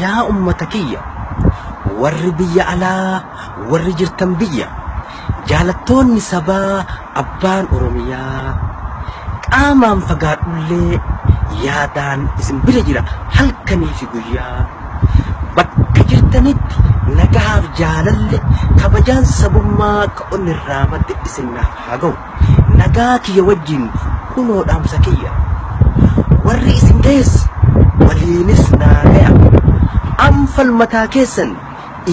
Yaa ummata kiyya warri biyya alaa warri jirtan biyya jaalattoonni sabaa abbaan Oromiyaa qaamaan fagaadhullee yaadaan isin bira jira halkanii fi guyyaa bakka jirtanitti nagahaaf jaalalle kabajaan sabummaa ka onnirraa madde isin naaf haa ga'u. Nagaa kiyya wajjin kunoo dhaamsa kiyya. Warri isin ga'es waliinis naa gaya. An falmataa keessan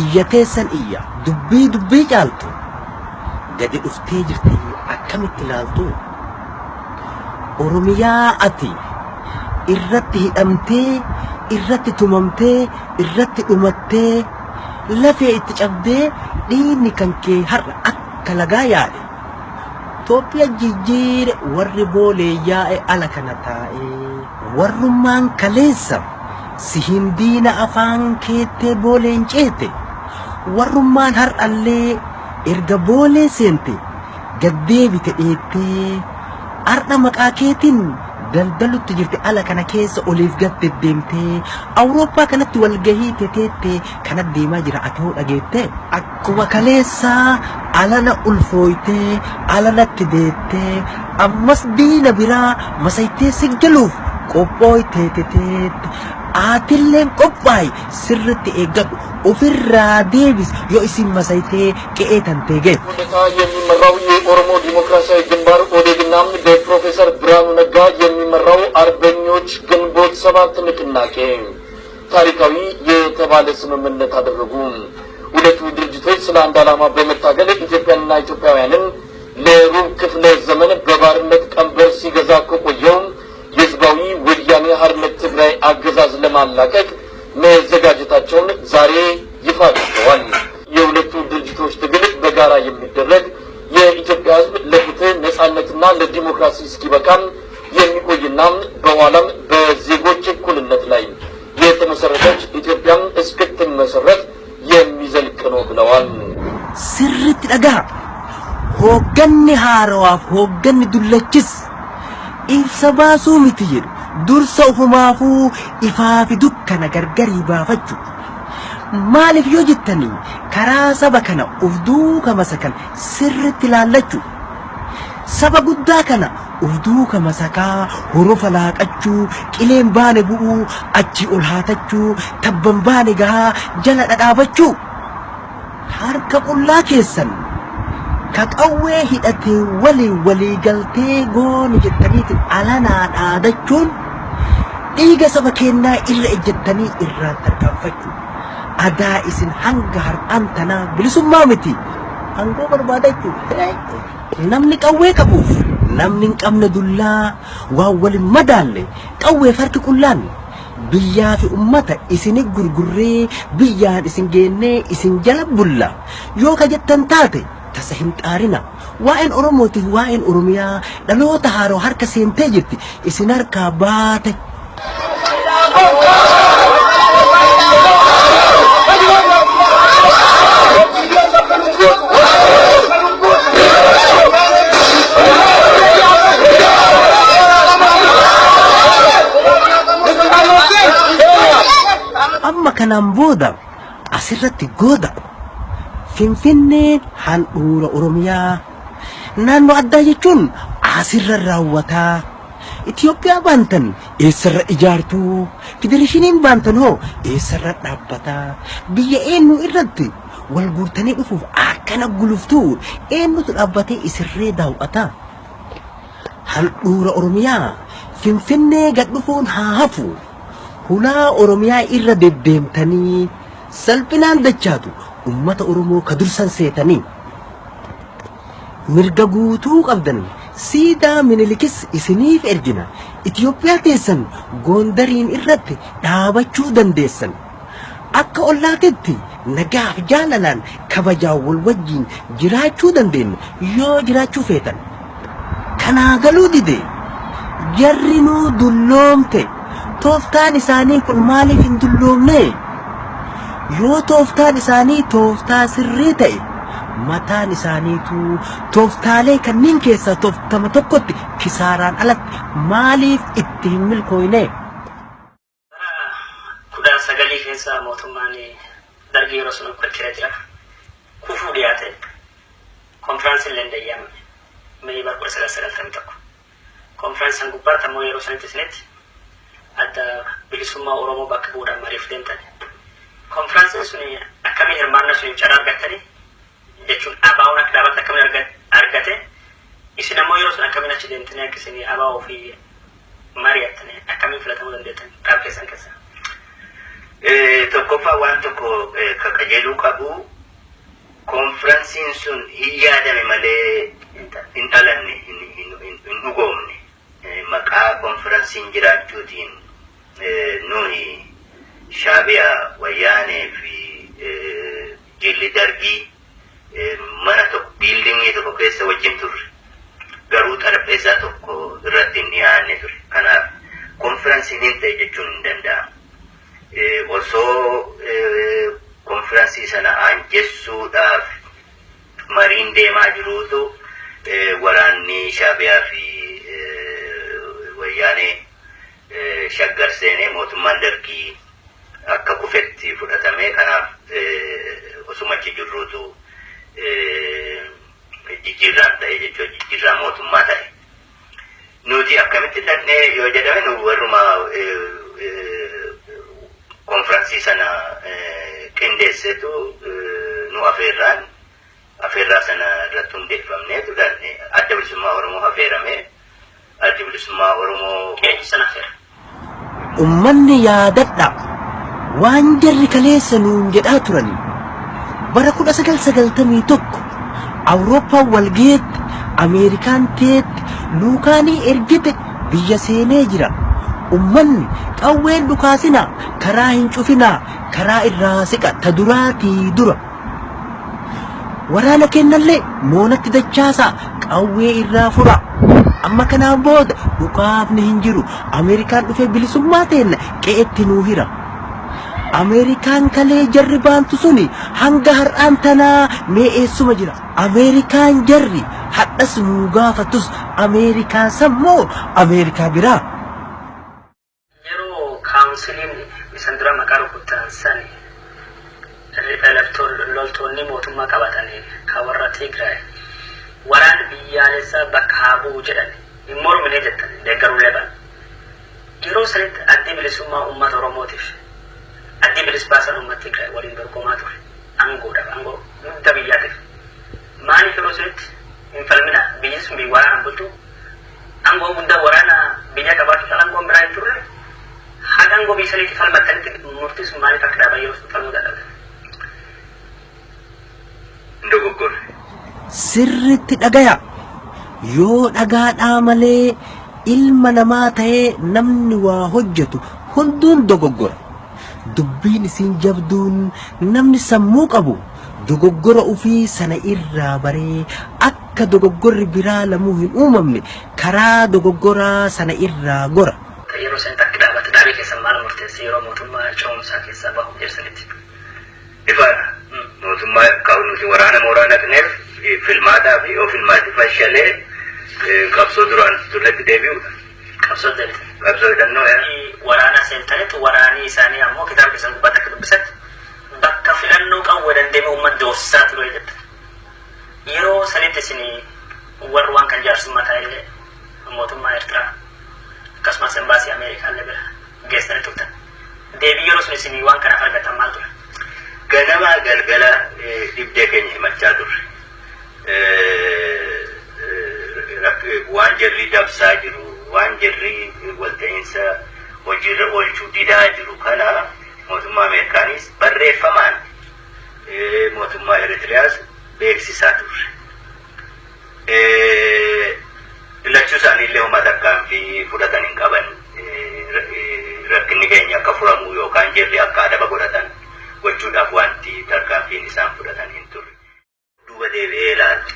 iyya teessan iyya. Dubbii dubbii caaltu gadi dhuftee jirti akkamitti laaltu? Oromiyaa ati irratti hidhamtee, irratti tumamtee, irratti dhumattee, lafee itti cabdee dhiigni kan kee har'a akka lagaa yaa'e. Toophiya jijjiire warri boolee yaa'e ala kana taa'ee. Warrummaan kaleessa sihiin diina afaan keettee booleen ceete. Warrummaan har'allee erga boolee seente gad deebite dheettee. Har'a maqaa keetiin daldalutti jirti ala kana keessa oliif gad deddeemtee. Awurooppaa kanatti walgahii teteette kana deemaa jira ati hoo dhageettee? Akkuma kaleessaa alana ulfooytee alanatti deettee ammas diina biraa masaytee si galuuf qophooytee teteette. Aatilleen qophaayi sirritti eeggadhu ofirraa deebis yoo isin masaytee qe'ee tantee geette. ሁኔታ የሚመራው የኦሮሞ ዲሞክራሲያዊ ግንባር ኦዴግና በፕሮፌሰር ብርሃኑ ነጋ የሚመራው አርበኞች ግንቦት ሰባት ንቅናቄ ታሪካዊ የተባለ ስምምነት አደረጉ። ሁለቱ ድርጅቶች ስለ አንድ ዓላማ በመታገል ኢትዮጵያንና ኢትዮጵያውያንን ለሩብ ክፍለ ዘመን በባርነት ቀንበር ሲገዛ ከቆየው የህዝባዊ ወያኔ ሓርነት ትግራይ አገዛዝ ለማላቀቅ መዘጋጀታቸውን ዛሬ ይፋ አድርገዋል። የሁለቱ ድርጅቶች ትግል በጋራ የሚደረግ የኢትዮጵያ ሕዝብ ለፍትህ ነጻነትና ለዲሞክራሲ እስኪበቃም የሚቆይና በኋላም በዜጎች እኩልነት ላይ የተመሰረተች ኢትዮጵያም እስክትመሰረት የሚዘልቅ ነው ብለዋል። Sirritti dhagaa hoogganni haarawaaf hoogganni dullachis ibsa baasuu miti jedhu dursa ofumaafuu ifaa fi dukkana gargarii baafachuu. Maaliif yoo jettanii karaa saba kana uf duuka masakan sirritti ilaallachuu. Saba guddaa kana uf duuka masakaa horofa laaqachuu, qileen baane bu'uu, achi ol haatachuu, tabban baane gahaa jala dhadhaabachuu. Harka qullaa keessan ka qawwee hidhatee waliin walii galtee goonu jettaniitiin alanaa dhaadachuun dhiiga saba keenyaa irra ejjettanii irraan tarkaanfachuu. Adaa isin hanga har'aan tanaa bilisummaa miti. Aangoo barbaadachuu. Namni qawwee qabuuf namni hin qabne dullaa waan waliin madaalle qawweef harki qullaan biyyaa fi ummata isini gurgurree biyyaan isin geennee isin jala bulla yoo ka jettan taate tasa hin xaarina. Waa'een Oromootiif waa'een Oromiyaa dhaloota haaroo harka seentee jirti isin harkaa baate. Amma kanaan booda asirratti gooda Finfinneen handhuura Oromiyaa naannoo addaa jechuun asirra raawwataa. Itoophiyaa baantan eessarra ijaartuu? Federeeshiniin baantan hoo eessarra dhaabbataa? Biyya eenyu irratti wal guurtanii dhufuuf akkana guluftuu? Eenyutu dhaabbatee isirree daawwataa? Handhuura Oromiyaa Finfinnee gad dhufuun haa hafu. Hulaa Oromiyaa irra deddeemtanii salphinaan dachaatu ummata Oromoo ka dursan seetanii. Mirga guutuu qabdan siidaa Minilikis isiniif ergina. Itoophiyaa teessan Gondariin irratti dhaabachuu dandeessan. Akka ollaatitti nagaaf jaalalaan kabajaan wal wajjin jiraachuu dandeenya yoo jiraachuu feetan. Kanaa galuu dide jarri nuu dulloomte tooftaan isaanii kun maaliif hin dulloomne? Yoo tooftaan isaanii tooftaa sirrii ta'e mataan isaaniitu tooftaalee kanneen keessaa tooftama tokkotti kisaaraan alatti maaliif itti hin milkooyne? Bara sagalii keessa mootummaan Dargii yeroo sun rakkina jira. Kufuu dhiyaate, konfiraansiin illee hin yaamame. May bara 1991. Konfiraansii san gubbaatti ammoo yeroo sanitti isinitti Adda Bilisummaa Oromoo bakka bu'uudhaan mariif deemtan. Konfiraansiin sun akkamiin hirmaannaa suniif carraa argattanii, jechuun ABO'n akka dhaabatti akkamiin argate, isin ammoo yeroo sun akkamiin achi deemtanii akka isin ABO fi mari'attanii, akkamiin filatamuu dandeettan dhaaba keessan keessa? Tokkoffaa, waan tokko ka qajeeluu qabu, konfiransiin sun hin yaadame malee hin dhalanne, hin dhugoomne. Maqaa konfiransiin jiraachuutiin nuyi Shaabiyaa, Wayyaanee fi jilli Dargii mana tokko, buildingii tokko keessa wajjin turre. Garuu xarapheessaa tokko irratti hin dhiyaanne ture. Kanaaf konfiransiin hin ta'e jechuun hin danda'amu. Osoo konfiransii sana aanjessuudhaaf mariin deemaa jiruutu waraanni Shaabiyaa fi Wayyaanee Shaggar seenee, mootummaan Dargii akka kufetti fudhatame. Kanaaf osuma achi jirruutu jijjiirraan ta'e jechuudha, jijjiirraa mootummaa ta'e. Nuti akkamitti dhaqnee yoo jedhame, nu warruma konfiransii sana qindeessetu nu afeerraan, afeerraa sana irratti hundeeffamneetu dhaqne. Adda Bilisummaa Oromoo afeerame. Addi Bilisummaa Oromoo. Eenyu sana afeera? Ummanni yaadadha, waan jarri kaleessa nuun jedhaa turanii. Bara 1991 Awurooppaan walgeetti, Ameerikaan teetti luukaanii ergite biyya seenee jira. Ummanni qawween dhukaasinaa, karaa hin cufinaa, karaa irraa siqa ta duraatii dura. Waraana kennallee moonatti dachaasaa, qawwee irraa fura. Amma kanaan booda dhukaafni hin jiru. Ameerikaan dhufee bilisummaa teenna qe'etti nuu hira. Ameerikaan kalee jarri baantu suni hanga har'aan tanaa mee eessuma jira? Ameerikaan jarri hadhas nuu gaafatus Ameerikaa sammoo Ameerikaa biraa? Yeroo counciliin isan dura maqaa rukuttan sani loltoonni mootummaa qabatanii kan warra Tigraay waraan biyyaalessaa bakka haa bu'u jedhan hin mormine jettan, deeggaruullee baan. Yeroo sanitti Addi Bilisummaa Uummata Oromootiif Addi Bilis Baasan Uummata Tigraay waliin dorgomaa ture aangoodhaaf, aangoo guddaa biyyaatiif. Maaliif yeroo sanitti hin falmina? Biyyi sun biyya waraanaan bultu, aangoo guddaa waraana biyya qabaachuu caalaa aangoon biraa hin turre. Haga aangoo biyya saniitti falmattanitti murtii sun maaliif akka dhaaban yeroo sun falmuu dadhabdan? Dogoggorre. Sirritti dhagaya. Yoo dhagaadhaa malee ilma namaa ta'ee namni waa hojjetu hunduun dogoggora. Dubbiin isiin jabduun, namni sammuu qabu dogoggora ofii sana irraa baree akka dogoggorri biraa lamuu hin uumamne karaa dogoggoraa sana irraa gora. Yeroo sanitti akka dhaabatti dhaabii keessan maal murteesse yeroo mootummaa ce'umsaa keessaa bahuuf jeessanitti? Ifaadha. Mootummaa kan nuti waraana mooraa naqneef filmaataa fi yoo filmaati fashalee qabsoo duraan turretti deebi'uudha. Qabsoo deebitan. Qabsoo hidhannoo yaa. Waraana seentanitti waraanii isaanii ammoo kitaaba keessan gubbaatti akka dubbisatti bakka filannoo qawwee dandeenye uummata doorsisaa ture jetta. Yeroo sanitti isin warri waan kan jaarsummaa ta'ellee mootummaa Eertiraa akkasumas embaasii Ameerikaa illee bira geessanii turtan. Deebii yeroo sun isin waan kanaaf argattan maal ture? Ganamaa galgala dhibdee keenya himachaa turre. Waan jarri dabsaa jiru, waan jarri walta'iinsa hojiirra oolchuu didaa jiru kana mootummaa Ameerikaanis barreeffamaan, mootummaa Eritiriyaas beeksisaa turre. Lachuu isaanii illee homaa tarkaanfii fudhatan hin qaban. Rakkinni keenya akka furamu yookaan jarri akka adaba godhatan gochuudhaaf wanti tarkaanfiin isaan fudhatan hin turre. Duuba deebi'ee ilaalu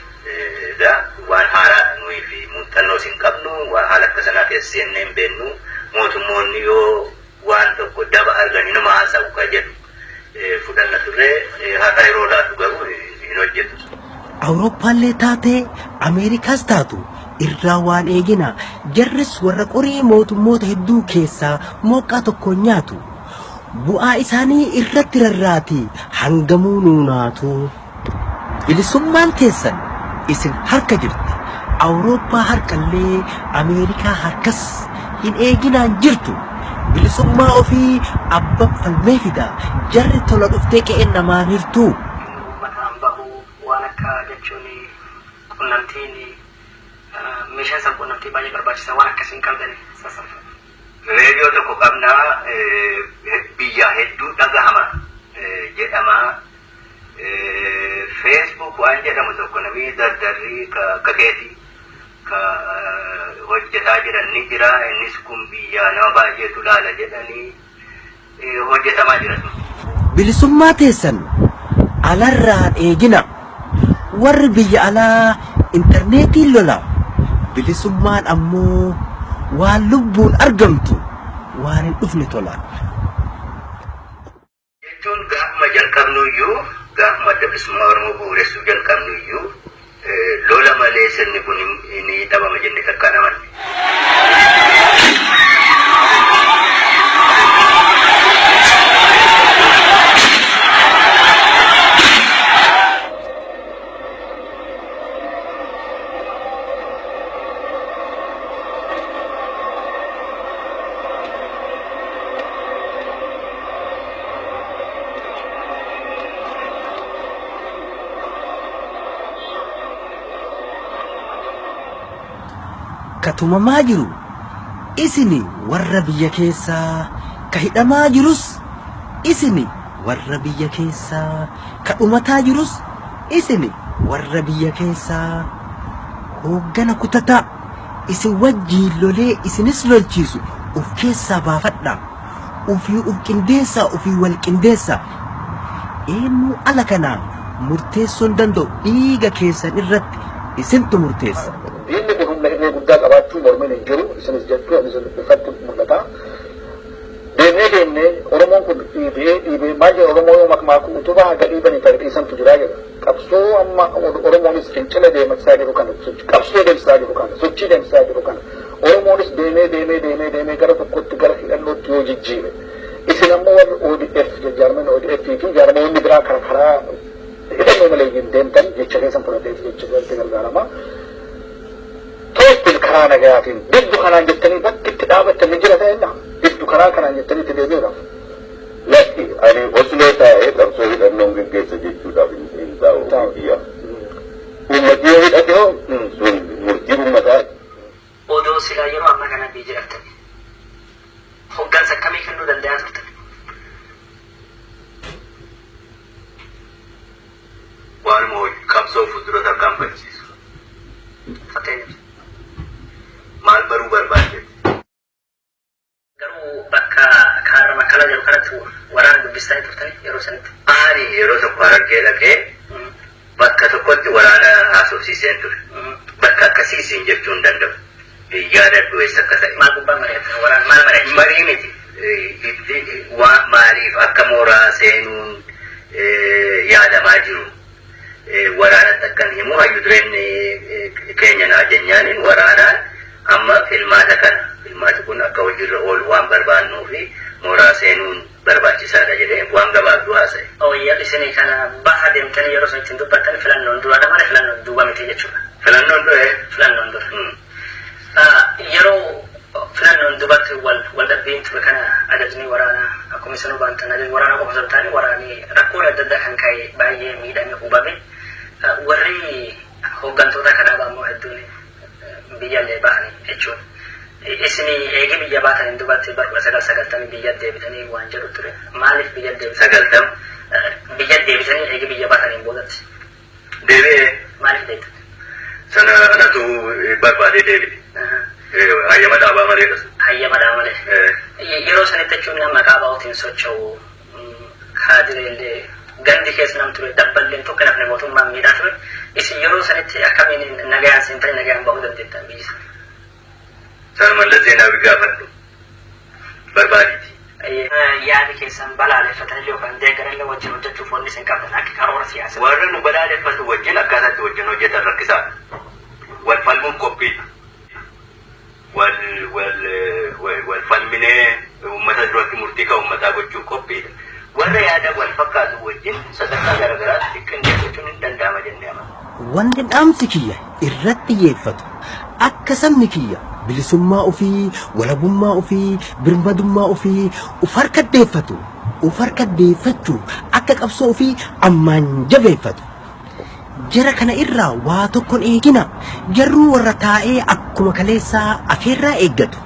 egaa waan haaraa nuyi fi muuxannoos hin qabnu, waan haala akka sanaa keessa seennee hin beeknu. Mootummoonni yoo waan tokko daba arganii nama haasa'u ka jedhu fudhanna turre. Har'a yeroo ilaallu garuu hin hojjetu. Awurooppaallee taatee Ameerikaas taatu irraa waan eegina, jarris warra qorii mootummoota hedduu keessaa mooqqaa tokkoon nyaatu. Bu'aa isaanii irratti rarraati hangamuu nuunaatu. Bilisummaan teessan isin harka jirti. Awurooppaa harkallee Ameerikaa harkas hin eeginaan jirtu. Bilisummaa ofii abban falmee fida. Jarri tola dhuftee qe'een namaan hirtu. Uummataan bahuu waan akka jechuun qunnamtiin meeshaan san qunnamtii baay'ee barbaachisaa waan akkasiin qabdan sassaabatu. Reediyoo tokko qabnaa, biyyaa hedduu dhagahama jedhama. Facebook waan jedhamu tokko namni dardarrii akka keetii ka hojjetaa jiran ni jira. Innis kun biyyaa nama baay'eetu laala jedhanii hojjetamaa jira sun. Bilisummaa teessan alarraan eegina. Warri biyya alaa intarneetiin lola. Bilisummaan ammoo waan lubbuun argamtu waan hin dhufne tola. Jechuun gaafuma jalqabnu iyyuu, gaafuma Adda Bilisummaa Oromoo bu'uuressuu jalqabnu iyyuu, lola malee sirni kun ni dhabama jennee takkaan amanne. Ka tumamaa jiru isini warra biyya keessaa, ka hidhamaa jirus isini warra biyya keessaa, ka dhumataa jirus isini warra biyya keessaa. Hooggana kutataa isin wajjiin lolee isinis lolchiisu uf keessaa baafadhaa. Ufii uf qindeessaa, ufii wal qindeessaa. Eenyuu ala kanaa murteessuu hin danda'u, dhiiga keessan irratti isintu murteessa. Diinni kun humna irree guddaa qabaachuu mormiin hin jiru. Isinis jechuu anis ifatti mul'ata. Deemnee deemnee Oromoon kun dhiibee dhiibee maal jedha? Oromoo yoo makmaaku utubaa haga dhiibanii kan dhiisantu jira jedha. Qabsoo amma Oromoonis fincila deemsisaa jiru kana, qabsoo deemsisaa jiru kana, sochii deemsisaa jiru kana, Oromoonis deemee deemee deemee deemee gara tokkotti, gara hidhannootti yoo jijjiire, isin ammoo warri ODF, jaarmeen ODF fi jaarmoonni biraa kana karaa hidhannoo maleeyyiin deemtan jecha keessan fudhateeti jecha galtee gargaarama. Tooftin karaa nagayaatiin diddu kanaan jettanii bakki itti dhaabattan ni jira ta'enna diddu karaa kanaan jettanii itti deebi'uudhaaf. Lakki, ani Osloo taa'ee qabsoo hidhannoon geggeessa jechuudhaaf hin taa'u biyya. Uummati yoo hidhate hoo sun murtii uummataati. Odoo silaa yeroo ammaa kana biyya jiraattan hoggansa akkamii kennuu danda'a turtan? Waanuma qabsoo fuuldura tarkaanfachiisu. Fakkeenyaaf. Maal baruu barbaadde? Garuu bakka kaarra makkalaa jedhu kanatti waraana dubbistanii turtanii yeroo sanitti? Ani yeroo tokko Harargee dhaqee bakka tokkotti waraana haasofsiiseen ture. Bakka akkasii isin jechuu hin danda'u. Yaadadhu eessa akka ta'e. Maal gubbaa mari'atan? Waraana maal mari'achiisan? Marii miti. Maaliif akka mooraa seenuun yaadamaa jiru. Waraanatti akkan himu hayyu dureen keenya naa jenyaaniin waraanaan amma filmaata kana, filmaati kun akka hojiirra oolu waan barbaannuu fi mooraa seenuun barbaachisaadha jedhee waan gabaabduu haasa'e. Ooyyaa, isinii kana baha deemtanii yeroo sun ittiin dubbattan filannoon duraadha malee filannoon duuba miti jechuudha. Filannoon dure. Filannoon dura. Yeroo filannoon duubatti wal dhabbiin ture kana ajajni waraanaa akkuma isinuu baantan ajajni waraanaa qofa osoo hin taane waraanni rakkoolee adda addaa kan ka'e baay'ee miidhame hubame, warri hooggantoota kanaa immoo hedduun biyyallee bahanii jechuudha. Isin eegi biyya baataniin duubatti bara 1990 biyya deebitanii waan jedhu ture. Maaliif biyya deebitan? 90. Biyya deebitanii eegi biyya baataniin boodatti. Deebi'ee. Maaliif deebitan? Sana anatu barbaadee deebi'e. Hayyama dhaabaa malee. Hayyama dhaabaa malee. Yeroo sanitti jechuun nama maqaa baa'uutiin socho'u kaadireellee gandi keessa nam ture dabballeen tokko nafne mootummaan miidhaa ture. Isin yeroo sanitti akkamiin nagayaan seentanii nagayaan bahuu dandeettan biyya sana? Sana Mallas Zeenaawi gaafadhu. Barbaaditi. Yaadi keessan balaaleffatanii yookaan deeggarallee wajjin hojjechuuf wanni isin qabdan akka karoora siyaasaa. Warra nu balaaleffatu wajjin akkaataatti wajjin hojjetan rakkisaadha. Wal falmuun qophiidha. Wal wal wal falminee Uummata duratti murtii kan uummataa gochuuf qophiidha. Warra yaada wal fakkaatu wajjin sadarkaa garaagaraatti qindeeffachuun hin danda'ama jennee amanna. Wanti dhaamsi kiyya irratti xiyyeeffatu akka sabni kiyya bilisummaa ofii, walabummaa ofii, birmadummaa ofii uf harka deeffatu, uf harka deeffachuuf akka qabsoo ofii ammaan jabeeffatu. Jara kana irraa waa tokkon eegina. Jarruu warra taa'ee akkuma kaleessaa afeerraa eeggatu.